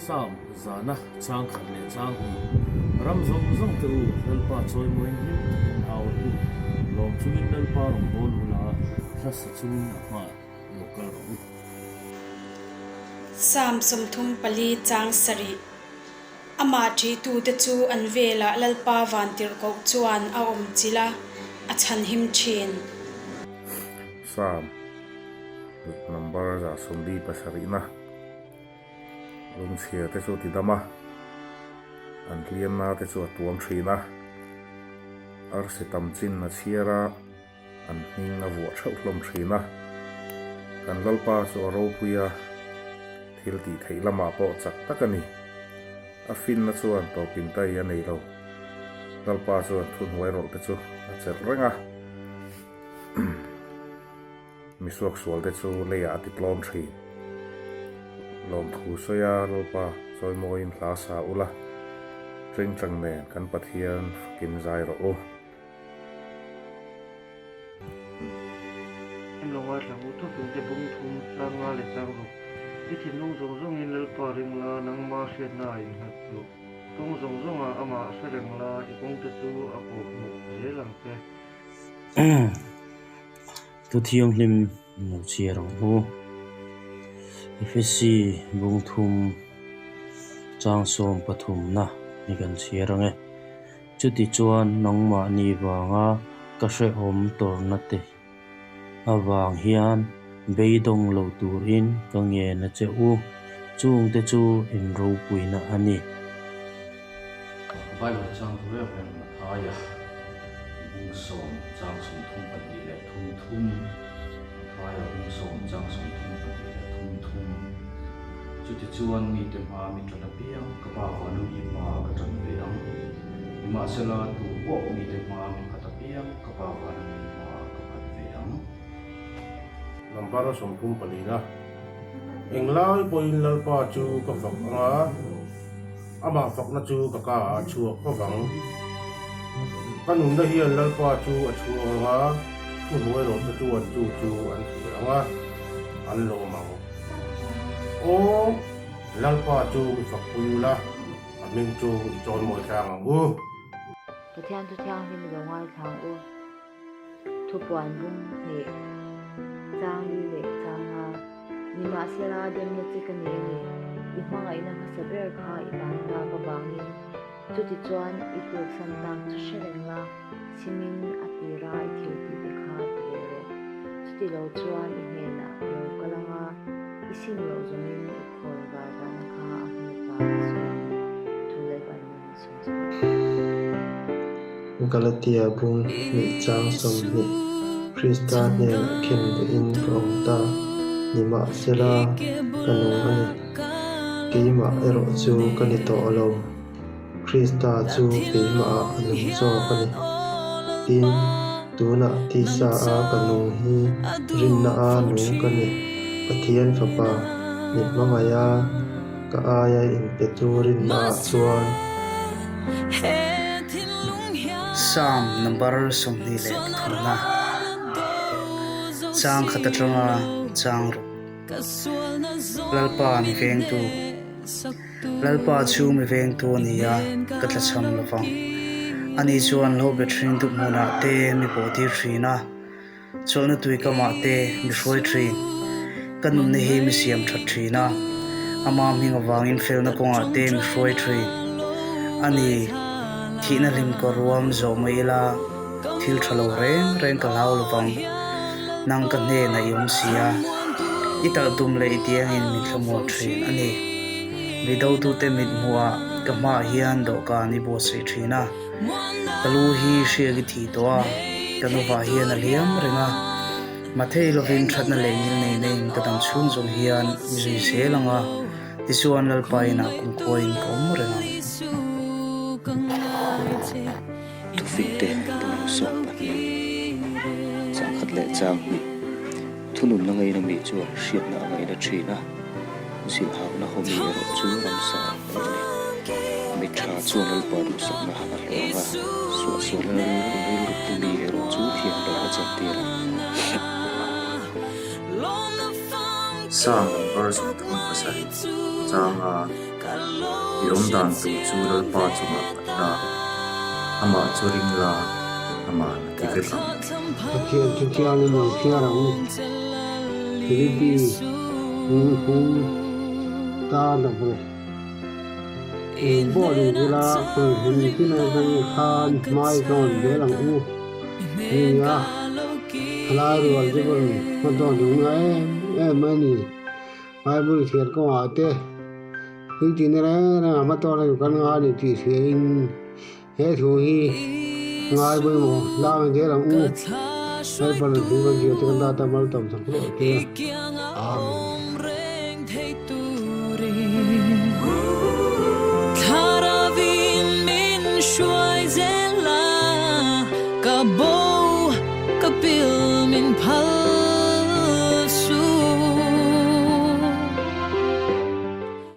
Sam zana chang khat leh chang hnih ram zawng zawng te u Lalpa chawimawiin hlim takin au rawh u, lawm chungin Lalpa rawngbâwl ula hla sa chungin a hmaah lo kal rawh u. Sam 34 chang sarih Amah ṭihtute chu an velah Lalpa vantirhkoh chuan a awm chilh a, a chhanhim ṭhin. Sam number 77na. Lungchhia te chu a ti dam a, an hliamna te chu a tuam thin a, arsi tam chin a chhiar a, an hming a vuah theuh hlawm thin a. Kan Lalpa chu a ropui a, thil tih theih lamah pawh chak tak a ni. A finna chuan tawpin tai a nei lo. Lalpa chuan thuhnuai rawlh te chu a chelh reng a. Mi suaksualte chu leiah a ti tlawm thin. Lawmthu sawi a, Lalpa, chawimawiin hla sa ula, ṭingṭang nen kan Pathian fakin zai rawh u. Em lo ngaithla u, thufing te bung thum, chang nga leh chang ruk. I thinlung zawng zawngin Lalpa ring la, nangma hriatna ah innghat duh. Kawng zawng zawngah amah hre reng la, i kawngte chu a kawhhmuh zel ang che. Thu thianghlim lo chhiar ang u. Efesi bung thum chang sawm pathumna hi kan chhiar ang e. Chuti chuan nangmahni vanga ka hrehawm tawrhna te avang hian beidawng lo turin ka ngen a che u. Chungte chu in ropuina a ni. Bible chang Rev. Mathaia bung sawm chang 32 leh thum thum Mathaia bung sawm chang 32 leh thum thum Chutichuan mite hmaa mi ṭan apiang ka pa vana mi hmaah ka ṭan ve ang. Nimahsela tu pawh mite hmaa mi phat apiang ka pa vana mi hmaah ka phat ve ang. Number 34 na Englai pawhin Lalpa chu ka fak ang a, amah fakna chu ka ka ah a chhuak fo vang. Ka nunna hian Lalpa chu a chhuang ang a, thuhnuai rawhte chuan chu chu an thlir ang a, an lawm ang. Aw, Lalpa chu mi fakpui ula, a hming chu i chawnmawi tlang ang u. Pathian thu thianghlim i lo ngaithla ang u. Thupuan bung hnih, chang li leh chang nga. Nimahsela demna che ka nei a ni, i hmangaihna hmasa ber kha i ban tak avangin. Chutichuan i tluksan tak chu hre reng la, simin a tira i thil tih te kha ti leh rawh. Chuti lo chuan i hnenah ka lo kal ang a, i sim loh zawngin i khawn var dahna kha a hmun ata ka sawn ang. Thu leh ban nun. Galatia bung hnih chang 20, Krista hnenah khen vehin ka awm ta, nimahsela ka nung a ni. Keimah erawh chu ka ni tawh lo, Krista chu keimahah a nung zawk a ni. Tin, tunah tisa a ka nung hi rinna a nung ka ni, Pathian Fapa, min hmangaih a. Ka aia inpe turin naah chuan. Psalm number 23 na chang khat atanga chang ruk. Lalpa mi vengtu Lalpa chu mi vengtu a ni a, ka tlachham lo vang. Ani chuan lo be thin duh hmunah te mi pawhtir thin a. Chawlhna tui ka mah te mi hruai thin. Ka nunna hi mi siam that thin a, ama hming avangin felna kawngah te mi hruai thin. A ni, thihna hlim ka ruam zawh mai ila, thil tha lo reng reng ka hlau lovang. Nang ka hnenah i awm si a, i talh tum leh i tiangin min thlamual thin a ni. Mi dotute mithmuhah ka hmaah hian dawhkan i buatsaih thin a. Ka lu hi hriak i thih tawh a, ka nuvah hian a liam reng a. Mathei lovin thatna leh ngil nei neiin ka dang chhung zawng hian mi zui zel ang a, tichuan Lalpa inah kumkhuain ka awm reng ang. Thufingte bung 12, chang khat leh chang hnih. Thununna ngaina mi chuan hriatna a ngaina thin a, zilhhauna haw mi erawh chu ramsa ang mai a ni. Mi tha chuan Lalpa duhsakna a hlawh ang a, suahsualna rilru pu mi erawh chu thiam lo a chantir ang. Psalm number 37, changa. I awm dan tur chu Lalpa chungah nghat la, amah chu ring la, amah na ti vek ang. Pathian chu thiangin lo chhiar ang. Philippi hung ta dawk rawh. Eng pawh ni ila kawng hlim tin atang khan hmai zawn zel ang u. Ni a, thalai rual chu ka rawn hma dawn duh ngai em em mai a ni. Bible chhiar kawngah te thil tihna reng reng a hma tawk lo kan ngai a ni tih hriain he thu hi ngai pawimawh hlâng zel ang u. Lalpan a thu kan zir te kan data mal tam sak hlawh che a. Amen.